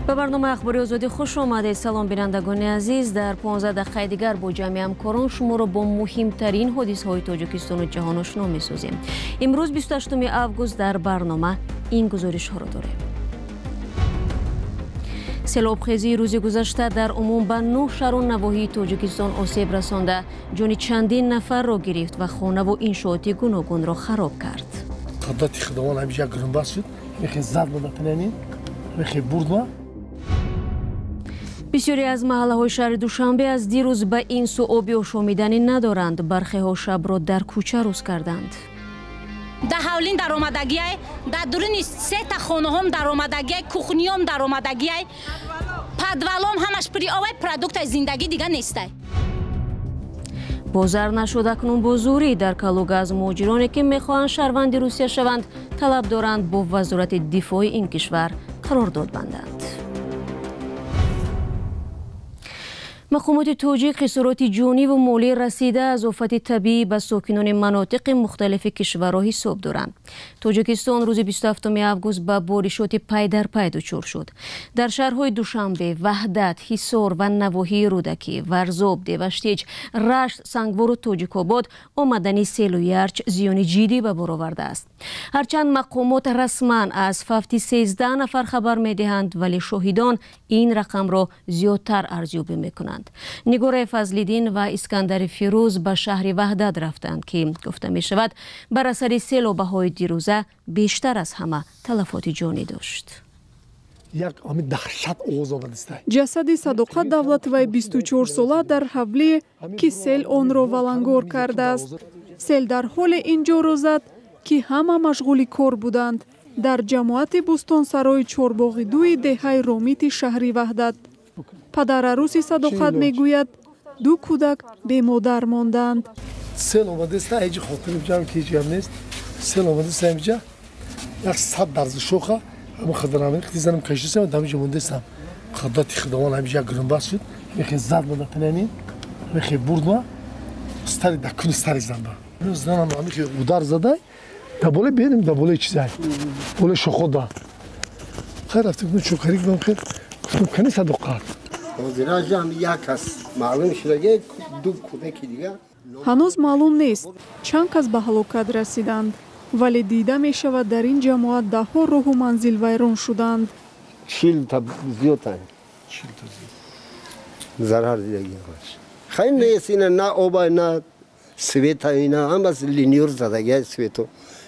Ба барномаи Ахбори Озодӣ хуш омадед. Салом, бинандагони азиз. Дар 15 дақиқаи дигар бо ҷамъи ҳамкорон шуморо бо муҳимтарин ҳодисаҳои Тоҷикистону ҷаҳон ошно месозем. Имрӯз 28 август дар барнома ин гузоришҳоро дорем. Селобхезии рӯзи гузашта дар умум ба 9 шаҳру навоҳии Тоҷикистон осеб расонда, ҷони чандин нафарро гирифт ва хонаву иншооти гуногунро хароб кард. Қудрати Худованд ҳамиша гурумбаст шуд, мехе зад буда панани, мехе бурд. Бисёре аз маҳаллаҳои шаҳри Душанбе аз дирӯз ба ин сӯ оби ошомиданӣ надоранд. Бархеҳо шабро дар кӯча рӯз карданд. Дар ҳавлин даромадагиай, дар дуруни сета хонаҳом даромадагиай, кухниём даромадагиай, подвалом ҳамаш пури овай, продуктаи зиндагӣ дига нестай. Бозар нашуд акнун бо зӯрӣ. Дар Калуга аз муҳоҷироне ки мехоҳанд шаҳрванди Русия шаванд, талаб доранд бо вазорати дифои ин кишвар қарордод банданд. Мақомоти тоҷик хисороти ҷониву молӣ расида аз офати табиӣ ба сокинони манотиқи мухталифи кишварро ҳисоб доранд. Тоҷикистон рӯзи 27 август ба боришоти пай дар пай дучор шуд. Дар шаҳрҳои Душанбе, Ваҳдат, Ҳисор ва навоҳии Рӯдакӣ, Варзоб, Деваштич, Рашт, Сангвору Тоҷикобод омадани селу ярч зиёни ҷиддӣ ба бор овардааст. Ҳарчанд мақомот расман аз фавти 13 нафар хабар медиҳанд, вале шоҳидон ин рақамро зиёдтар арзёбӣ мекунанд. Нигораи Фазлиддин ва Искандари Фирӯз ба шаҳри Ваҳдат рафтанд, ки гуфта мешавад бар асари селобаҳои дирӯза бештар аз ҳама талафоти ҷонӣ дошт. Ҷасади Садоқат Давлатоваи 24сола дар ҳавлие, ки сел онро валангор кардааст. Сел дар ҳоле ин ҷоро зад, ки ҳама машғули кор буданд дар ҷамоати Бӯстонсарои Чорбоғи дуи деҳаи Ромити шаҳри Ваҳдат. Падарарӯси Садоқат мегӯяд, ду кӯдак бемодар монданд. Сел омадааст, ҳеҷ хотири ҷамъ ки ҳеҷ гап нест. Сел омадааст ҳамиҷа як сад дарзи шоха, ҳамин хидарам хизанам кашидасам, ҳамиҷа мондаастам. Қудрати Худованд ҳамиҷа гурумбаст шуд, мехе зад буда панани, мехе бурд ма, стари да куни стари занба. Занам ҳамихе удар задай, да боле бинем, да боле чизай. Боле шохо да. Хайр рафтем, чӯкарик бам хел. Гуфтам кани Садоқат. Ҳанӯз маълум нест, чанд кас ба ҳалокат расиданд, вале дида мешавад дар ин ҷамоат даҳҳо роҳу манзил вайрон шуданд. 40 та зиёданд. Зарар дидагӣ. Хай нест ина на оба, на света, ина ҳамас линёр задагӣ, свету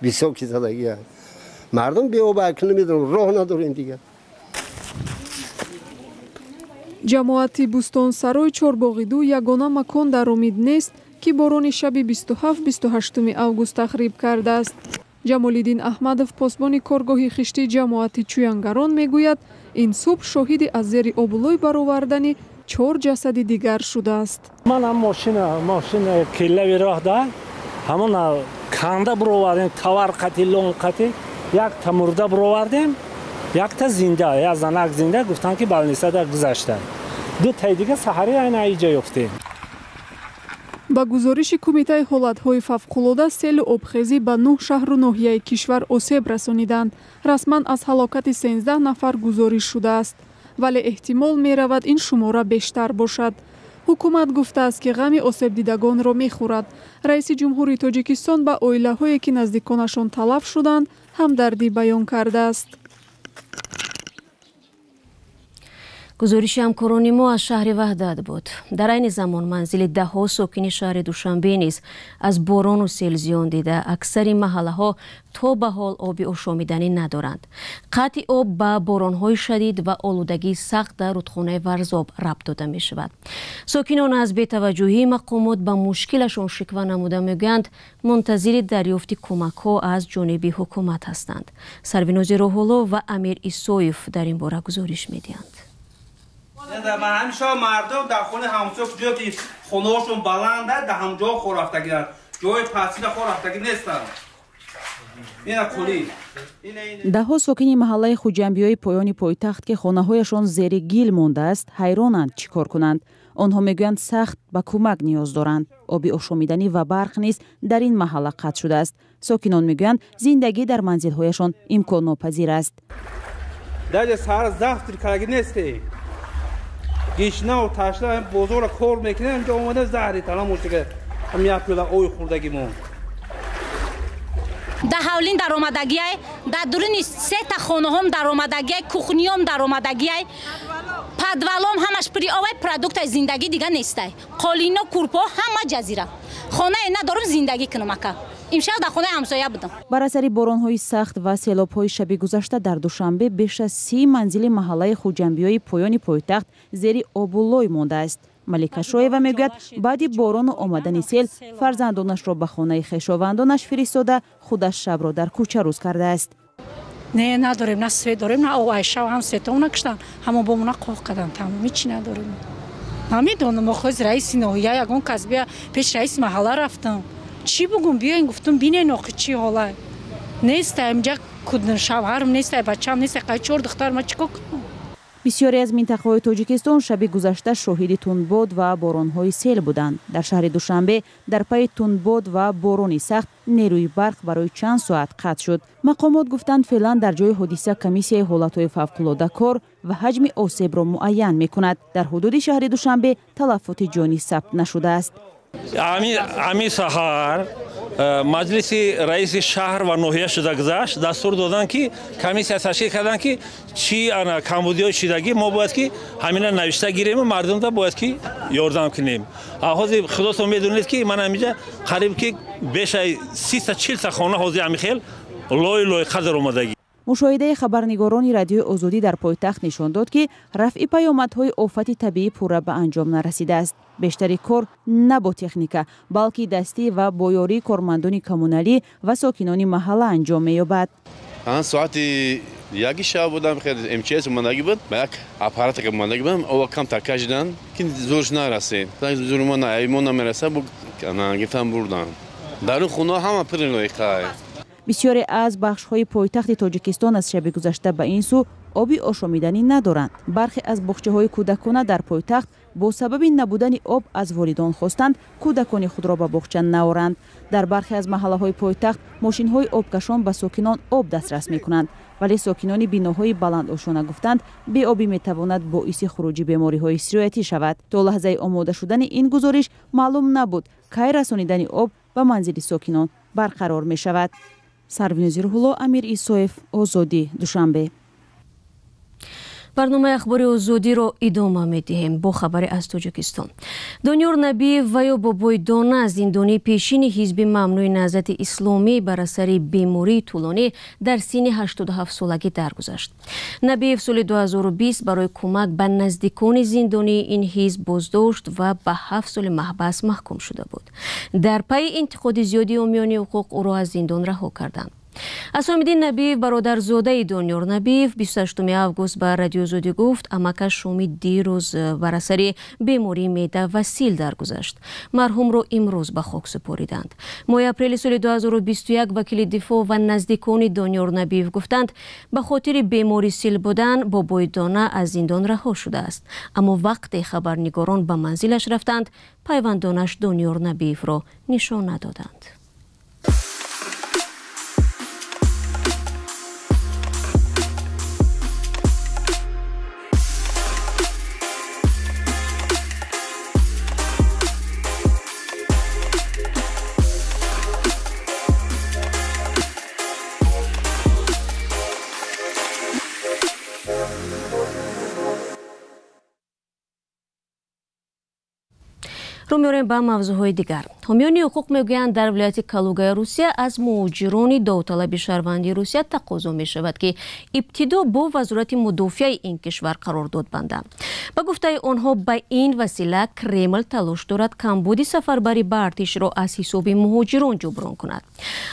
високи задагӣ. Мардум беоба акну медонам, роҳ надорем дигар. Ҷамоати Бӯстонсарои Чорбоғи ду ягона макон дар Ромит нест, ки борони шаби 27-28 август тахриб кардааст. Ҷамолиддин Аҳмадов, посбони коргоҳи хиштии ҷамоати Чӯянгарон, мегӯяд, ин субҳ шоҳиди аз зери обулой баровардани 4 ҷасади дигар шудааст. Ман ҳам мошина келлави роҳ да ҳамон канда буровардем, тавар қати, лон қати, якта мурда буровардем, якта зинда, як занак зинда, гуфтанд ки балнисада гузашта. Ду таи дига саҳари айна иҷа ёфтем. Ба гузориши Кумитаи ҳолатҳои фавқулода, селу обхезӣ ба 9 шаҳру ноҳияи кишвар осеб расониданд. Расман аз ҳалокати 13 нафар гузориш шудааст, вале эҳтимол меравад ин шумора бештар бошад. Ҳукумат гуфтааст, ки ғами осебдидагонро мехӯрад. Раиси ҷумҳури Тоҷикистон ба оилаҳое, ки наздиконашон талаф шуданд, ҳамдардӣ баён кардааст. Гузориши ҳамкорони мо аз шаҳри Ваҳдат буд. Дар айни замон манзили даҳҳо сокини шаҳри Душанбе низ аз борону сел зиён дида, аксари маҳаллаҳо то ба ҳол оби ошомиданӣ надоранд. Қатъи об ба боронҳои шадид ва олудагии сахт дар рудхонаи Варзоб рабт дода мешавад. Сокинон аз бетаваҷҷӯҳии мақомот ба мушкилашон шиква намуда мегӯянд, мунтазири дарёфти кӯмакҳо аз ҷониби ҳукумат ҳастанд. Сарвинози Роҳулло ва Амир Исоев дар ин бора гузориш медиҳанд. Ҳамеша мардум дар хонаи ҳамсоя, куҷое ки хонаҳошон баланд аст, дар ҳамҷоҳо хор рафтагианд, ҷои пастида хор рафтагӣ нестанд. Ина қулӣ. Даҳҳо сокини маҳаллаи Хуҷамбиёи поёни пойтахт, ки хонаҳояшон зери гил мондааст, ҳайронанд, чӣ кор кунанд. Онҳо мегӯянд, сахт ба кӯмак ниёз доранд. Оби ошомиданӣ ва барқ низ дар ин маҳалла қатъ шудааст. Сокинон мегӯянд, зиндагӣ дар манзилҳояшон имконнопазир аст. Даже сар завтр кардаги нестем. Гишнаву ташна бозорро кор мекунем, инҷо омада заҳри талам ошдага ҳам як пиёла ой хӯрдагимон. Дар ҳавлин даромадагиай, дар дуруни сета хонаҳом даромадагиай, кухниём даромадагиай, подвалом ҳамаш пури овай, продуктай зиндагӣ дига нестай. Қолино, курпо ҳама ҷазира. Хонае надорам зиндагӣ кунам ака. Имшаб дар хонаи ҳамсоя будам. Бар асари боронҳои сахт ва селобҳои шаби гузашта дар Душанбе беш аз 30 манзили маҳаллаи Хуҷамбиёи поёни пойтахт зери обу лой мондааст. Малика Шоева мегӯяд, баъди борону омадани сел фарзандонашро ба хонаи хешовандонаш фиристода, худаш шабро дар кӯча рӯз кардааст. Не, надорем, на свет дорем, на об. Айшав ҳам светом накуштан, ҳамон бо мона қоқ кадан, тамом, ҳичи надорем. Намедонам, охоз раиси ноҳия ягон кас бия, пеш раиси маҳалла рафтам. Чӣ бугум, биёин гуфтум, бинен охи чӣ ҳолай. Нестай, инҷа шавҳарм нестай, бачам нестай, қай чор духтар ма чӣ кор кунам? Бисёре аз минтақаҳои Тоҷикистон шаби гузашта шоҳиди тундбод ва боронҳои сел буданд. Дар шаҳри Душанбе дар пайи тундбод ва борони сахт нерӯи барқ барои чанд соат қатъ шуд. Мақомот гуфтанд, феълан дар ҷои ҳодиса комиссияи ҳолатҳои фавқулода кор ва ҳаҷми осебро муайян мекунад. Дар ҳудуди шаҳри Душанбе талафоти ҷонӣ сабт нашудааст. Ами саҳар маҷлиси раиси шаҳр ва ноҳия шуда гузашт, дастур доданд, ки комиссия ташкил карданд, ки чӣ ана камбудиҳои шидагӣ мо бояд ки ҳамина навишта гирему мардумда бояд ки ёрдам кунем. Ҳозир худотон медонед, ки ман ҳаминҷа қариб ки бешаи 30-та 40-та хона ҳозир ҳамин хел лой лой қадр омадагӣ. Мушоҳидаи хабарнигорони Радиои Озодӣ дар пойтахт нишон дод, ки рафъи паёмадҳои офати табиӣ пурра ба анҷом нарасидааст. Бештари кор на бо техника, балки дастӣ ва бо ёрии кормандони коммуналӣ ва сокинони маҳалла анҷом меёбад. Соати 1 шаб будам, МЧС омадагӣ буд, ба як аппарат омадагӣ будам, ова камтар кашидан, ки зӯрш нарасид. Зӯри мо мо намераса, гирифтан бурдан. Дар он хона ҳама пури лоиқай. Бисёре аз бахшҳои пойтахти Тоҷикистон аз шаби гузашта ба ин сӯ оби ошомиданӣ надоранд. Бархе аз боғчаҳои кӯдакона дар пойтахт бо сабаби набудани об аз волидон хостанд кӯдакони худро ба боғча наоранд. Дар бархе аз маҳаллаҳои пойтахт мошинҳои обкашон ба сокинон об дастрас мекунанд, вале сокинони биноҳои баландошона гуфтанд, беобӣ метавонад боиси хуруҷи бемориҳои сироятӣ шавад. То лаҳзаи омода шудани ин гузориш маълум набуд, кай расонидани об ба манзили сокинон барқарор мешавад. Сарвинозир Ҳулло, Амир Исоев, Озодӣ, Душанбе. Барномаи ахбори Озодиро идома медиҳем бо хабаре аз Тоҷикистон. Дониёр Набиев ва ё Бобои Дона, зиндонии пешини ҳизби мамнӯи Наҳзати Исломӣ, бар асари бемории тӯлонӣ дар синни 87-солагӣ даргузашт. Набиев соли 2020 барои кӯмак ба наздикони зиндонии ин ҳизб боздошт ва ба 7 соли маҳбас маҳкум шуда буд. Дар пайи интиқоди зиёди ҳомиёни ҳуқуқ ӯро аз зиндон раҳо карданд. Асомиддин Набиев, бародарзодаи Дониёр Набиев, 28 август ба Радиои Озодӣ гуфт, амакаш шоми дирӯз бар асари бемории меъда ва сил даргузашт. Марҳумро имрӯз ба хок супориданд. Моҳи апрели соли 2021 вакили дифоъ ва наздикони Дониёр Набиев гуфтанд, ба хотири бемори сил будан Бобои Дона аз зиндон раҳо шудааст. Аммо вақте хабарнигорон ба манзилаш рафтанд, пайвандонаш Дониёр Набиевро нишон надоданд. Рӯ меорем ба мавзӯъҳои дигар. Ҳомиёни ҳуқуқ мегӯянд, дар вилояти Калугаи Русия аз муҳоҷирони довталаби шаҳрвандии Русия тақозо мешавад, ки ибтидо бо вазорати мудофиаи ин кишвар қарордод банданд. Ба гуфтаи онҳо, ба ин васила Кремл талош дорад камбуди сафарбарӣ ба артишро аз ҳисоби муҳоҷирон ҷуброн кунад.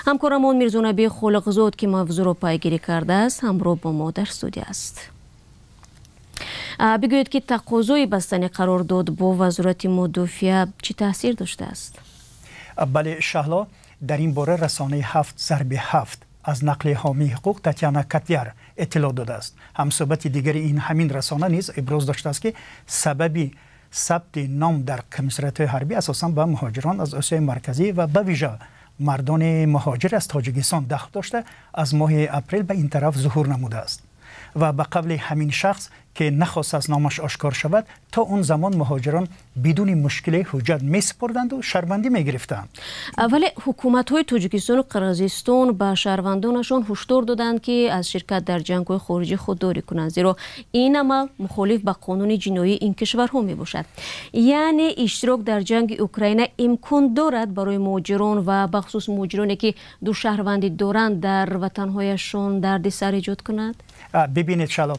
Ҳамкорамон Мирзонаби Холиқзод, ки мавзӯъро пайгирӣ кардааст, ҳамроҳ бо мо дар студия аст. Бигӯед, ки тақозои бастани қарордод бо вазорати мудофиа чӣ таъсир доштааст? Бале, Шаҳло, дар ин бора расонаи 7x7 аз нақли ҳомии ҳуқуқ Татяна Катяр иттилоъ додааст. Ҳамсӯҳбати дигари ин ҳамин расона низ иброз доштааст, ки сабаби сабти ном дар комиссариятҳои ҳарбӣ асосан ба муҳоҷирон аз Осиёи Марказӣ ва ба вижа мардони муҳоҷир аз Тоҷикистон дахл дошта, аз моҳи апрел ба ин тараф зуҳур намудааст. Ва ба қавли ҳамин шахс ки нахост аз номаш ошкор шавад, то он замон муҳоҷирон бидуни мушкиле ҳуҷҷат месупурданду шаҳрвандӣ мегирифтанд. Вале ҳукуматҳои Тоҷикистону Қирғизистон ба шаҳрвандонашон ҳушдор доданд, ки аз ширкат дар ҷангҳои хориҷӣ худдорӣ кунанд, зеро ин амал мухолиф ба қонуни ҷиноии ин кишварҳо мебошад. Яъне иштирок дар ҷанги Украина имкон дорад барои муҳоҷирон ва бахусус муҳоҷироне ки ду шаҳрвандӣ доранд дар ватанҳояшон дарди сар эҷод кунад? Бибинед шало,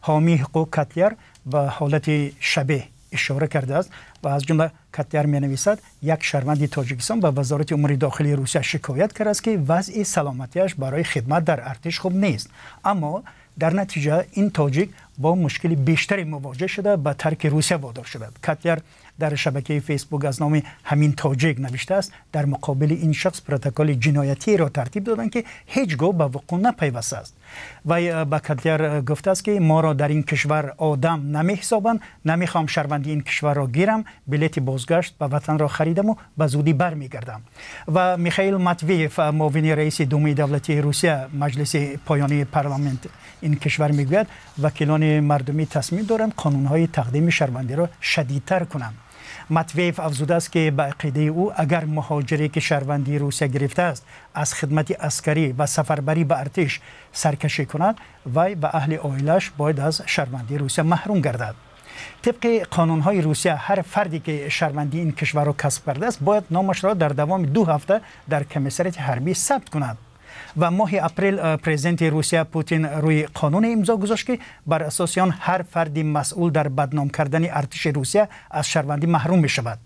ҳомии ҳуқуқ Котляр ба ҳолати шабеҳ ишора кардааст ва аз ҷумла Котляр менависад, як шаҳрванди Тоҷикистон ба Вазорати умури дохилии Русия шикоят кардааст, ки вазъи саломатиаш барои хидмат дар артиш хуб нест. Аммо дар натиҷа ин тоҷик бо мушкили бештаре мувоҷеҳ шуда ба тарки Русия водор шудад. Котляр дар шабакаи Фейсбук аз номи ҳамин тоҷик навиштааст, дар муқобили ин шахс протоколи ҷиноятиро тартиб доданд, ки ҳеҷ гоҳ ба вуқӯъ напайвастааст. Вай ба Котляр гуфтааст, ки моро дар ин кишвар одам намеҳисобанд, намехоҳам шаҳрванди ин кишварро гирам, билети бозгашт ба ватанро харидаму ба зудӣ бармегардам. Ва Михаил Матвеев, муовини раиси Думаи давлатии Русия, маҷлиси поёнии парламент ин кишвар, мегӯяд вакилони мардумӣ тасмим доранд қонунҳои тақдими шаҳрвандиро шадидтар кунанд. Матвеев афзудааст, ки ба ақидаи ӯ агар муҳоҷире ки шаҳрвандии Русия гирифтааст аз хидмати аскарӣ ва сафарбарӣ ба артиш саркашӣ кунад, вай ба аҳли оилааш бояд аз шаҳрвандии Русия маҳрум гардад. Тибқи қонунҳои Русия ҳар фарде ки шаҳрвандии ин кишварро касб кардааст бояд номашро дар давоми 2 ҳафта дар комиссариати ҳарбӣ сабт кунад. Ва моҳи апрел президенти Русия Путин рӯи қонуне имзо гузошт, ки бар асоси он ҳар фарди масъул дар бадном кардани артиши Русия аз шаҳрвандӣ маҳрум мешавад.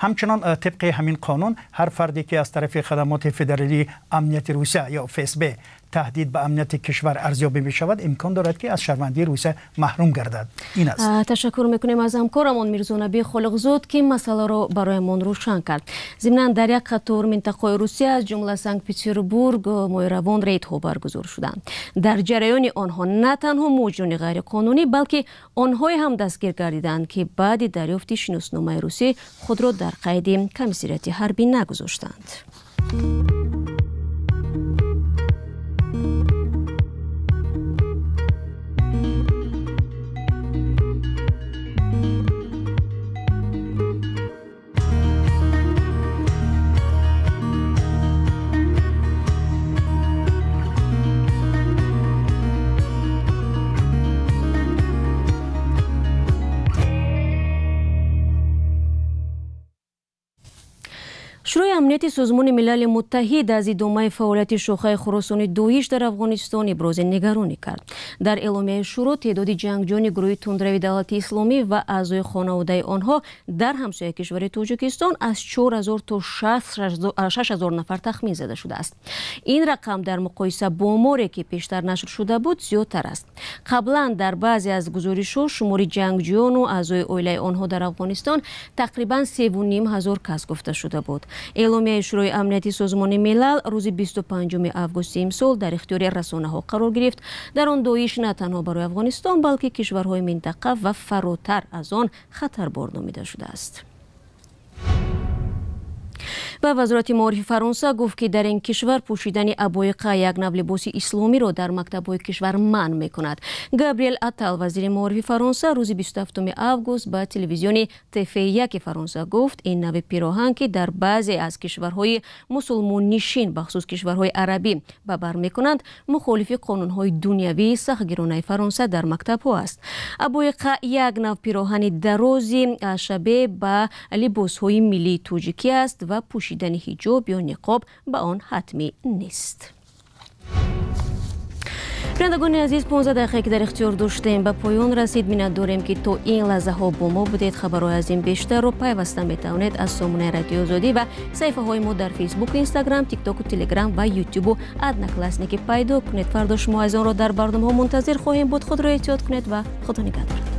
Ҳамчунон тибқи ҳамин қонун ҳар фарде ки аз тарафи хадамоти федералии амнияти Русия ё ФСБ таҳдид ба амнияти кишвар арзёбӣ мешавад, имкон дорад ки аз шаҳрвандии Русия маҳрум гардад. Ин аст. Ташаккур мекунем аз ҳамкорамон Мирзонаби Холиқзод, ки масъаларо бароямон рӯшан кард. Зимнан дар як қатор минтақаҳои Русия аз ҷумла Санкт-Петербург моҳи равон рейдҳо баргузор шуданд. Дар ҷараёни онҳо на танҳо муҳоҷирони ғайриқонунӣ, балки онҳое ҳам дастгир гардиданд, ки баъди дарёфти шиносномаи русӣ худро дар қайди комиссариати ҳарбӣ нагузоштанд. Шӯрои амнияти Созмони Милали Муттаҳид аз идомаи фаъолияти шохаи Хуросони Доиш дар Афғонистон ибрози нигаронӣ кард. Дар эъломияи шӯро теъдоди ҷангҷӯёни гурӯҳи тундрави давлати исломӣ ва аъзои хонаводаи онҳо дар ҳамсояи кишвари Тоҷикистон аз 4000 то 6000 нафар тахмин зада шудааст. Ин рақам дар муқоиса бо оморе ки пештар нашр шуда буд зиёдтар аст. Қаблан дар баъзе аз гузоришҳо шумори ҷангҷӯёну аъзои оилаи онҳо дар Афғонистон тақрибан 3500 кас гуфта шуда буд. Эъломияи Шӯрои амнияти Созмони Милал рӯзи 25 августи имсол дар ихтиёри расонаҳо қарор гирифт. Дар он Доиш на танҳо барои Афғонистон, балки кишварҳои минтақа ва фаротар аз он хатарбор номида шудааст. Ва Вазорати маорифи Фаронса гуфт, ки дар ин кишвар пӯшидани абоиқа, як нав либоси исломиро дар мактабҳои кишвар манъ мекунад. Габриэл Атал, вазири маорифи Фаронса, рӯзи 27 август ба телевизиони ТФ1 Фаронса гуфт, ин нави пироҳан, ки дар баъзе аз кишварҳои мусулмоннишин, бахусус кишварҳои арабӣ ба бар мекунанд, мухолифи қонунҳои дунявии сахтгиронаи Фаронса дар мактабҳо аст. Абоиқа як нав пироҳани дарози шабеҳ ба либосҳои миллии тоҷикӣ аст ва пӯшидани ҳиҷоб ё ниқоб ба он ҳатмӣ нест. Бинандагони азиз, 15 дақиқае ки дар ихтиёр доштем ба поён расид. Миннат дорем, ки то ин лаҳзаҳо бо мо будед. Хабарҳои аз ин бештарро пайваста метавонед аз сомонаи Радиои Озодӣ ва саҳифаҳои мо дар Фейсбук, Инстаграм, Тиктоку, Телеграм ва Ютубу Одноклассники пайдо кунед. Фардо шумо аз онро дар барномаҳо мунтазир хоҳем буд. Худро эҳтиёт кунед ва Худо нигаҳдор.